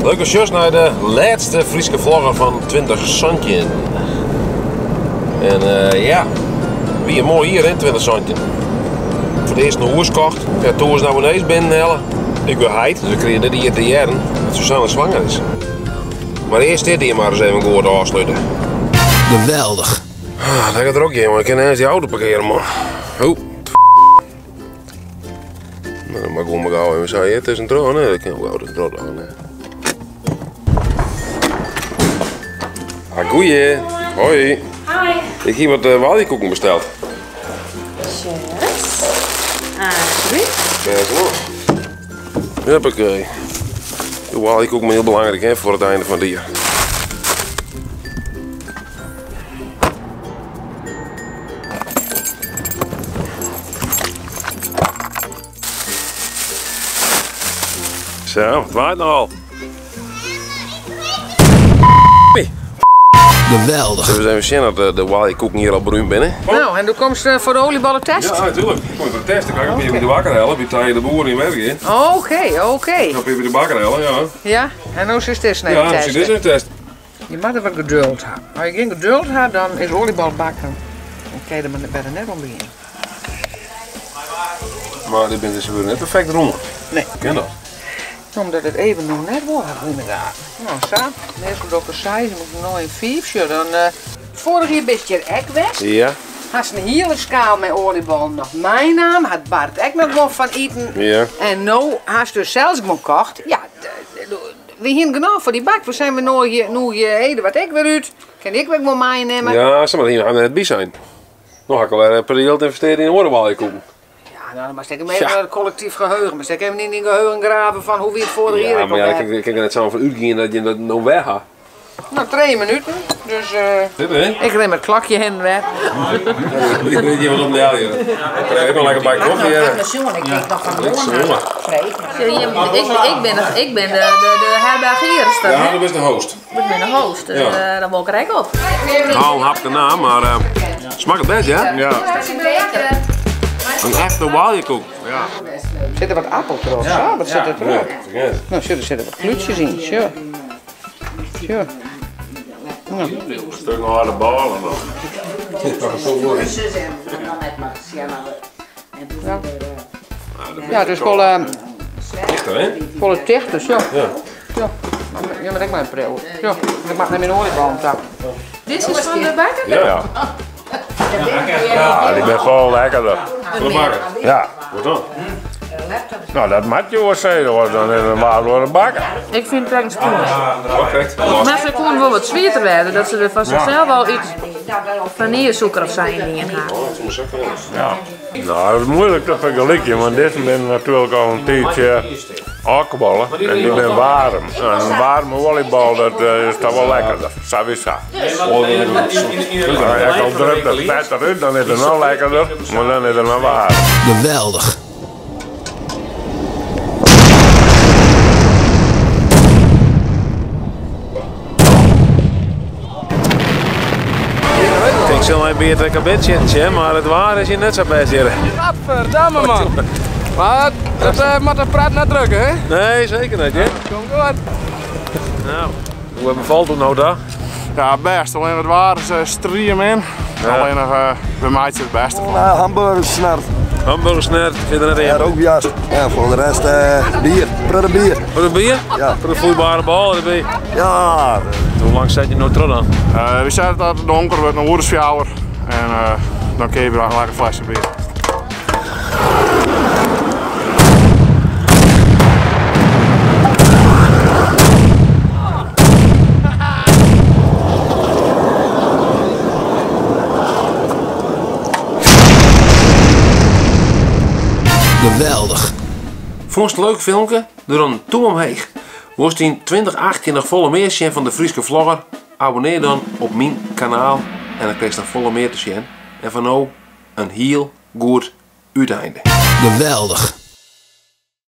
Leuke sjochst nei de lêste Fryske vlogger fan 2017. En ja, wie in moai jier yn 2017. Foar it earst in hûs kocht, ja, 1000 abonnees binnenhelle. Ik wurd heit, dus we krigen dit jier te hearren dat Suzanne swanger is. Mar earst dit jier mar ris even goed ôfslute. Geweldich. Ah, lekker drok hier, jongen. Ik kin nergens die auto parkeren, man. Oh. Nou, dan mag ik gewoon maar gauw even zeggen, het is een tro. Nee, dat kan ook gauw een tro dan. Nee. Ah, goeie. Hoi. Hi. Ik heb wat waljekoeken besteld. Yes. Alsjeblieft. Best wel. Huppakee. De waljekoeken zijn heel belangrijk, hè, voor het einde van het jaar. Zo, het waait nogal. Geweldig. Zullen we eens even zien dat de waljekoeken hier al bruin binnen? Nou, en du komst voor de olieballentest? Ja, natuurlijk. Ik kom voor de test. Ik ga ook bij de bakker helpen. Bij Tije de Boer in Wergen. Oké, oké. Ik ga bij de bakker helpen, ja. Ja, en hoe is dit nou Ja, een hoe test? is dit een test? Je moet er wat geduld hebben. Als je geen geduld hebt, dan is oliebal bakken. Dan kun je er maar bijna net om beginnen. Maar dit bent dus weer net perfect rond. Nee. Ken dat? Omdat het even nog net wordt inderdaad. Nou, zo. Meestal doe ik een 6, moet ik nog in 5. Zo, dan, vorig jaar bist je er ook geweest. Ja. Had een hele schaal met oliebollen nog mijn naam. Had Bart ook nog wel van eten. Ja. En nu had ze dus zelfs gewoon gekocht. Ja, we gingen genoeg voor die bak. We zijn we nu hier, nu hier eten wat ik weer uit. Kan ik weer gewoon meenemen? Ja, ze maar hier gaan we net bij zijn. Nog had ik alweer een periode investeren in oliebollenkoeken. Ja, nou, dan maar steek hem even naar het collectief geheugen. Maar steek even in die geheugen graven van hoe we het vorig Ja, jaar maar ja, hebben. ik kan er net zo van uitgaan dat je dat nou weg gaat. Nou, 2 minuten. Dus, Zit er, hè? ik neem het klakje heen weg. Ik weet niet wat om de hel hier. Ik heb nog lekker bij koffie. Ik heb nog ik denk nog van Niks, morgen. jongen. Ik ben de herbergierster, Ja, hè? dat is de host. Ik ben de host, dus, Ja. daar wil ik er ook op. Nou, een hapje na, maar smaakt het best, hè? Ja. Een echte waljekoek. Ja. Zit er wat appel erop? Zo? Wat zit er erop? Ja, Nou, er zitten wat kluutjes in. Zo. Zo. Nou. Een stuk harde ballen nog. Ja. Ja, het is wel, Dichter, hè? volle dichter, zo. Ja. Ja. Je moet ook maar een bril. Ja, ik mag naar mijn oliebal tak. Dit is van de bakker? Ja. Ja, die ben gewoon lekkerder. Van de bakker? Ja. Wat dan? Nou, dat moet je wel zeggen, hoor. Dan is het waar door de bakker. Ik vind het echt spoel. Oké. Maar ze konden wel wat zwitter werden, dat ze er van zichzelf al iets vanillesuiker of zo in dingen hebben. Ja. Nou, dat is moeilijk te vergelijken, want dit zijn natuurlijk al een tijdje alcohol en die zijn warm. En een warme volleybal, dat is toch wel lekkerder, sowieso. Ja, al drukt het vet eruit, dan is het nog lekkerder, maar dan is het nog warm. Geweldig. Ik zal mijn beer trekken bed zitten, maar het waar is hier net zo best hier. Gadverdamme man! Maar dat moet de praat net drukken, hè? Nee, zeker niet, hè? Kom goed. Nou, hoe bevalt het nou daar? Ja, best. Alleen het waar is stream in. Ja. Alleen nog, bij mij is het beste. Nou, hamburgersnert. Hamburgersnert, vind je er net in? Ja, ook juist. Ja, voor de rest bier. Voor de bier. Voor de bier? Ja. Voor de vloeibare bal erbij. Ja. Hoe lang zet je nou terug dan? We zeiden dat het donker wordt, een uur of 4. En dan kun je weer een lekker flesje bier. Geweldig. Vond je het leuk filmpje? Doe dan een toem omheen. Worst in 2018 nog volle meer zien van de Fryske Vlogger? Abonneer dan op mijn kanaal en dan krijg je dan volle meer te zien. En van nou een heel goed uiteinde. Geweldig.